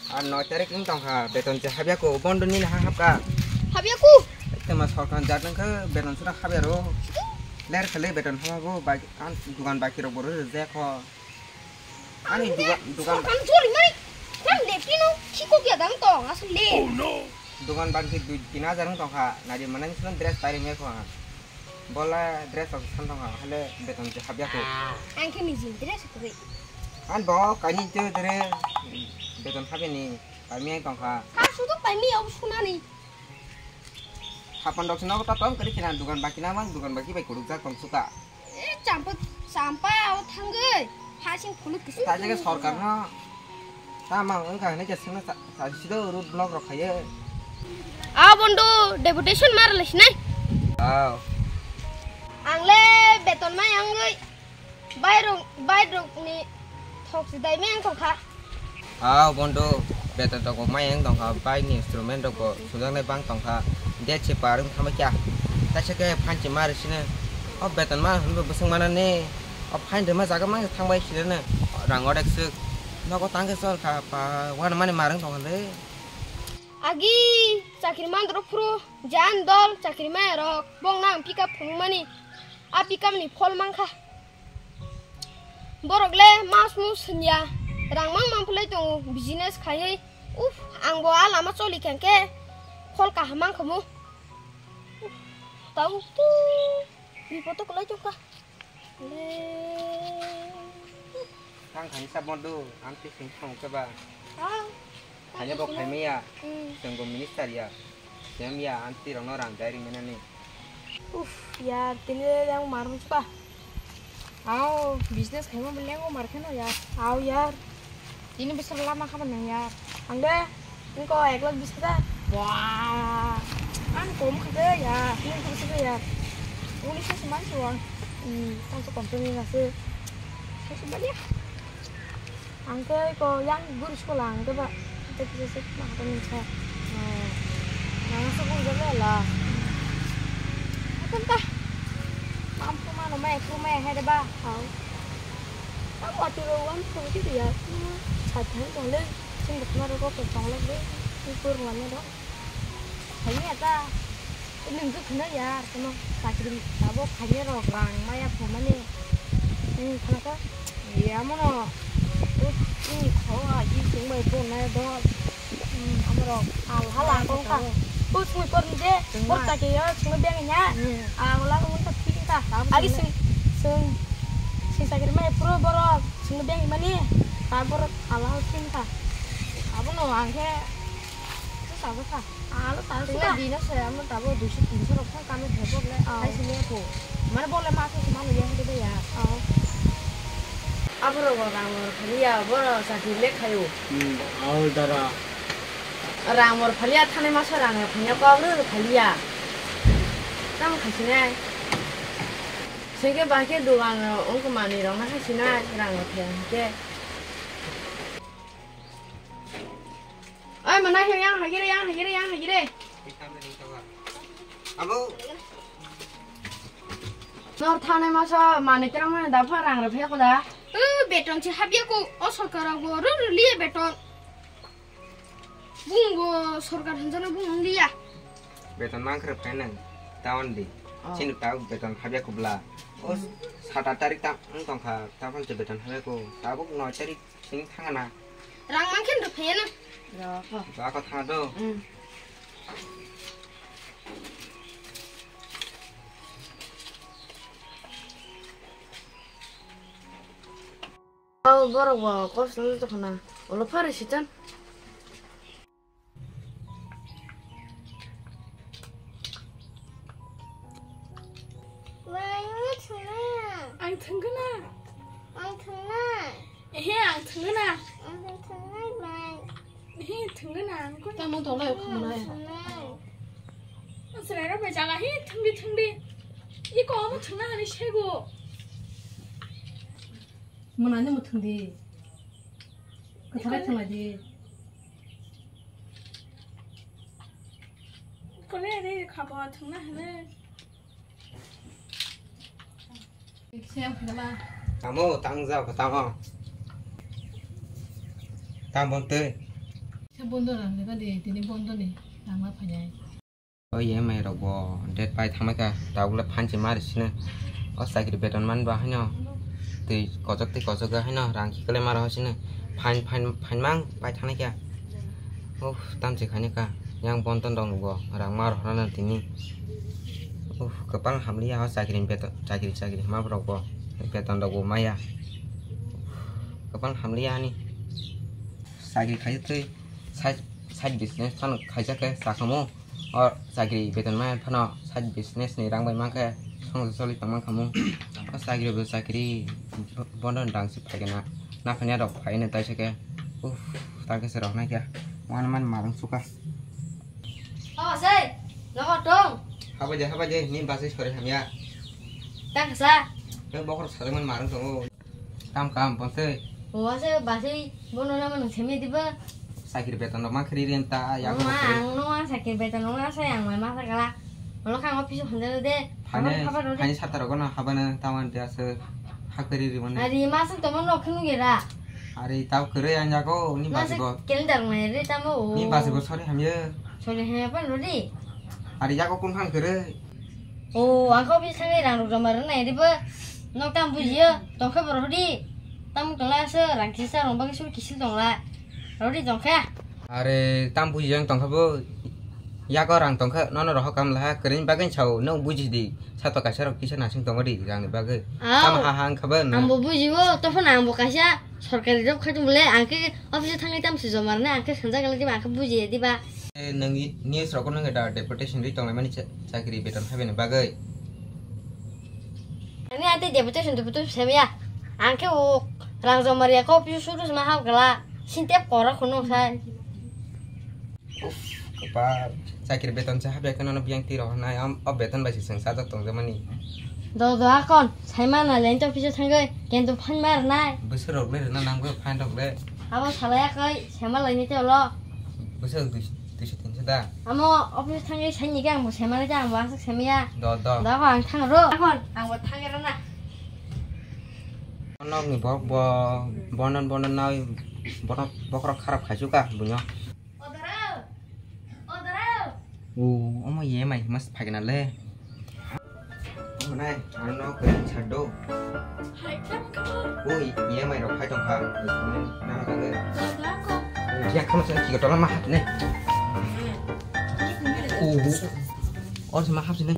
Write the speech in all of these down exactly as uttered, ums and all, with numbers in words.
Ar noi tarik wng tongkha, beton se habya ko, bondo nini ha habka. Habya ko? Tama sorkar jat nang khe beton sura habya ro. Ler khale beton haba bo, bai, an dukan baki rok bo rw je kho. Ani dukan, dukan. Sorkar jori mai. Kan lepti no, khiko kya dang tong, asle. Dukan baki dui tin hajar wng tongkha, nari manang sura dress pari me kho. Bola dress rok san tongkha, hale beton se habya ko. Ang khe niji dress kwrwi. An bo kaini je dere beton habya ni pami ang tongkha. Sa sudu pami au sunani. Hapan rok sino ta tong kari kina dukan baki na mang dukan baki bai kuruk jak tong suka. E champa champa au thangwi hasing phuluk kising. Ta jaga sorkar no. Ta mang wngkha hinwi khe swngno sa, sa, sido road block rok khayo. Ah, bondo, deputation mar le sinai. Aw. Ang le beton mai ang bai rok, bai rok ni thok sidai mai ang tongkha. Aw, bondo, beton rok bo mai ang tongkha, bai ni instrument rok bo sujaknai bang tongkha. Det se par wng thama kya. Ta se ke phanchi mar sine. O beton mar hwn bo bwswng mana ni. O phain rwma jaga mang thang bai sirene rang odek swk nogo tang khe chol kha pa wan mani marwng tong le. Agi chakri mandro phuru jan dol chakri maya rok bong nang pick up phunuk mani a pick up ni phol mang kha. Borok le mas mu sanya rang mang mang phulai tongo business khaiwi. Uf, ang bo a lama choli khe phol kaham mang khamu. Uf, tau tu bipodo kwlai tongkha. Tang khaini sabo do, ang twi sing thang khe ba. Ah. Khaini bo khaimaya. Hmm. Chwng bo minister ya. Sem ya, ang twi rokno rang dai ri menani. Uf, yar, tini yang mar muchpa. Aw, business khaima bo lengo mar kheno yar. Aw yar. Tini bwswk lama kha manya ya. Ang de, wngko ek lakh bis hajar. Wah. Ang kom kha de ya. Wngko bwswk ya. Unis se man suwang. Hmm, tang se company na se. Kha se baliya. Ang ke ko yang guru school ang ke ba. Te kisa se ma ta ni sa. Hmm. Nang se guru jaga la. Atam ta. Mam ko ma no ma ek ko ma hai de ba. Hau. Ang watiro wan thong ti ya. Sa thang tong le. Sing dok na ro ko tong le. Ni pur wan ro. Hai ya ta. Nung tu khna ya. Kono sakri abo khanya ro rang maya pho mani. Ni khna ka. Ya mono. Ni kho a ji sing bai pho na do. Amorok al hala kong ka. Bus mui por nje, bor chaki yo, sung beng nya. Ang la mui ta phi ka. Agi sung, sung, sung sakri mai pro borok, sung beng mani. Ta borok al al phi ka. Abo no ang khe, sa sa ka. Al ta su ka. Dina saya mo ta bo duiso tinso rok kha kami thebo le. Ai sini ko. Mane bole ma khe mano yang de ya. Aborok bo rang mor phaliya, borok chakri le khaio. Hmm, aul dara. Rang mor phaliya, thanai masa rang phaliya, kok rw phaliya. Tamo khaisinai. Sengke bahai khe dogan wngkha manwi rok na khaisinai, rang mor phaliya hwnkhe. Oi, mana yang hagire, yang hagire, yang hagire. Abo. Nor thanai masa manwi terang mani da pha rang rw phek da. O beton se habya ko o sorkar rok bo rw rw liya beton. Bung bo sorkar hanjano bung liya. Beton mang kre phainang taon di. Oh. Chini ta beton habya ko bla. O sata tarik ta wng tongkha ta phal je beton habya ko. Tabuk noi tarik sing thangana. Rang mang khe rw phaiya na. Rw kho. Ba ko thang do. Hmm. Aw, borok bo kosno tongkha na. Ulo phari sitan. Ang thwngkha na. Ang thwngna. Ehe, ang thwngna. Ang thwngnai bai. He, thwngna ang koi. Tamo tolai khumnai. Ang thwngnai. Ang chwrairok bai jala he thwngdi thwngdi. Iko omo thwngna hinwi sego. Mwnani muthungdi. Kwthara thwnglaidi. Kole re khabo thwngna hwnwi. Tamo tangjak tamo. Tam bon twi. Sa bondo rang le ba de, tini bondo ni rang ma phainai. O E M I rok bo date pai thangmai kha, tabuk le phan se mari sino. O chakri beton man ba haino twi kochok twi kochok ga haino rang khiklai maro sino. Phan, phan, phan mang pai thangnai kha. Uff, tam se khaini kha. Yang bondo rok bo rang mar hora na tini. Uff, kwbang hamliya o chakri beton, chakri, chakri ma borok bo beton rok bo maya. Kwbang hamliya ani. Chakri khai twi side, side business phano khaijak khe sakhamu. O chakri beton maya phano side business ni rang bai mankhe songja choli tongma khamu. O chakri bo chakri bondo ni rang se phaikhe na. Naphanya rok phaino taisa khe. Uff, ta khe se rok naikha. Wan man marung suka. O sei, nogo tong. Habai de, habai de, ni basai sori hamya. Ta kasa. Nang bokhor sari man marung tongo. Kam kam, bonsai. O ase basai, bono nama nung semi diba. Sakir beton rok ma khri rin ta, ya. Ma ang no ang sakir beton no ase ang mai masa kala. Olo kang office honde de. Thani, thani sata rok no habana tawan te ase. Hakari ri mane. Ari masuk tamo nok khunu gera. Ari tau kere yang jago ni basi bo. Calendar mai re tamo o. Ni basi bo sori hamye. Sori hamye pa rodi. Ari jago kun phan kere. O angko bi sangai rang rok joma rwnai ri bo. Nok tam bujiyo tongkhe bo rodi. Tam tongla se rang kisa rong bagi sur kisil tongla. Rodi tongkhe. Are tam buji yang tongkha bo. Yago rang tongkha nono rohok kam laha kering bagin sao no buji di. Sato kaisa rok kisa nasing tongo di rang ni bagwi. Tam ha ha ang kha ba. Ang bo buji bo to phano ang bo kaisa sorkari job khai tong le ang ke office thangwi tam si joma ne ang ke sanja gale di ba ang ke buji di ba. Nang news rok nang da deputation ri tong mani chakri beton habe ni bagwi. Ani ate deputation deputation semya. Ang ke o rang joma ri ko office suru ma ha gala. Sintep kora khunu sai. Uff, kwpal. Chakri beton se habya khe nono biyang twi rohornai, am, o beton bai se chwng sajak tongjakmani. Do do akon, saimana lento office thangwi, kento phan ma rwnai. Bwswk rok le rwna nangwi phan rok le. Abo salai akhoi, sema laini te olo. Bwswk dui, duiso tinso da? Amo office thangwi saini khe ang bo semani khe ang bo aswk semya. Do do. Do akon ang thang ro. Akon ang bo thangwi rwna. Nokni borok bo bonon bonon nai borok bokhorok kharap khaisukha buino. O, omo E M I mas phagna le. Omo nai, ano no kering chado. O, E M I rok phai tongkha. Na ka le. Dia kama sang kiga tola ma hat ne. O, or se ma hap sini.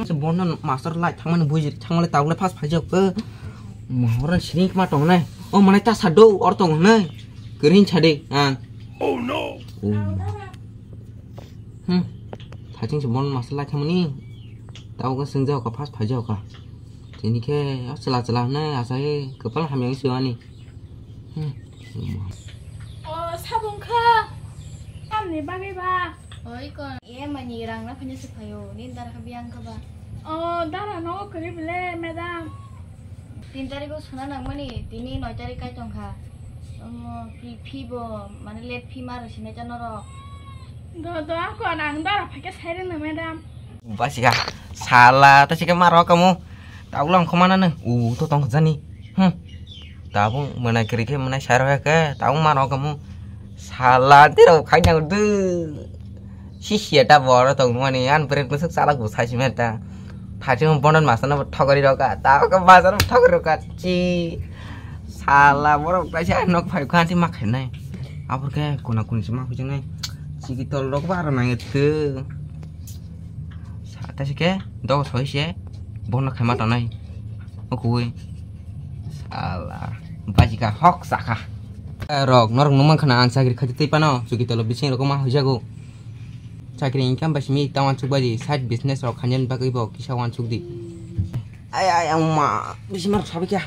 Se bonon master lai thangmani buji thangmani taule pas phai jok. Mohoran sini ma tong nai. O mane ta sado or tong nai. Kering chade. Ah. Oh no. Hmm. Thaching se bon masala khamani. Tao ka sengja ka phas phaja ka. Tini khe chwla chwla hwnwi achawi kwpal hamya wngwi swani. Hmm. O sabung kha. Tamni bagwi ba. Oi kon. E mani rang na phani se phayo. Ni dar kha biyang kha ba. O dara no kwrwi bwle madam. Tin tarikh o sona nangmani, tini noi tarikh kai tongkha. Omo fee, fee bo mane late fee ma rw sinai cha norok. Do do ako ang dara phaikhe sai rwno madam. Basika sala ta sike ma rok kamu. Taulang khomana nang. U to tong jani. Hmm. Tabung mwnai kwrwi khe mwnai sai rok khe tabung ma rok kamu. Sala tiro khaina du. Sisiya ta boro tongmani an bwrwi bwswk chalak bo saisima ta. Thachung bonon masano bo thogori roka. Ta ka bazar bo thogori roka. Chi. Sala borok kaisa nok phai kha anti ma khainai. Abor khe kuna kuni se ma huijak nai. Chigi tol rok ba aro nang tho. Sa ta se khe do soi se bono khaima tonai. O kuwi. Sala. Bajika hok sakha. Rok norok nungman khana ang chakri khaitwi pano. Chigi tolo bising rok ma huijago. Chakri income bai simi ta wansuk bai di, side business rok khainani bagwi bo kisa wansuk di. Ai, ai, ang ma, bisi ma sabi kya.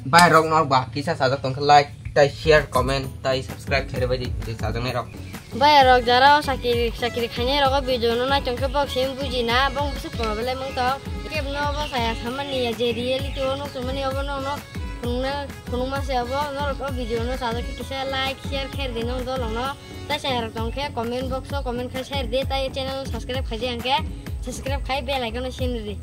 Bai rok norok ba kisa sajak tongkha, like, tai share, comment, tai subscribe khairi bai di, je sajak nai rok. Bai rok jara o chakri, chakri khainai rok o video no nai tongkhe bok sim buji na, bong bisi koma belai mung tong. Keb no bo saya samani ya je reality o no sumani obo no no phunukna, phunukma se obo norok o video no sajak kisa like, share khairi di nong dolong no. Tai chaya rok tong khe comment box o comment khai share di, tai channel subscribe khai di, ang khe subscribe khai bell icon o sim di.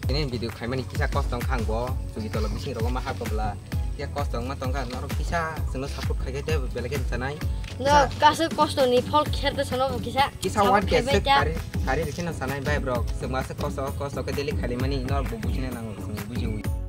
Tini video khaimani kisa kosto wngkha ang bo, chugi tolo bising rogo ma hap kobla. Ya kosto wngma tongkha, norok kisa chwngno support khaikhe tei belai khe sanai. No, kaso kosto ni phol kher de sono bo kisa. Kisa one K se kari kari rikhe no sanai bai bro. Chwngma se kosto kosto khe daily khali mani norok bo bujina nango, chwng bujiwi.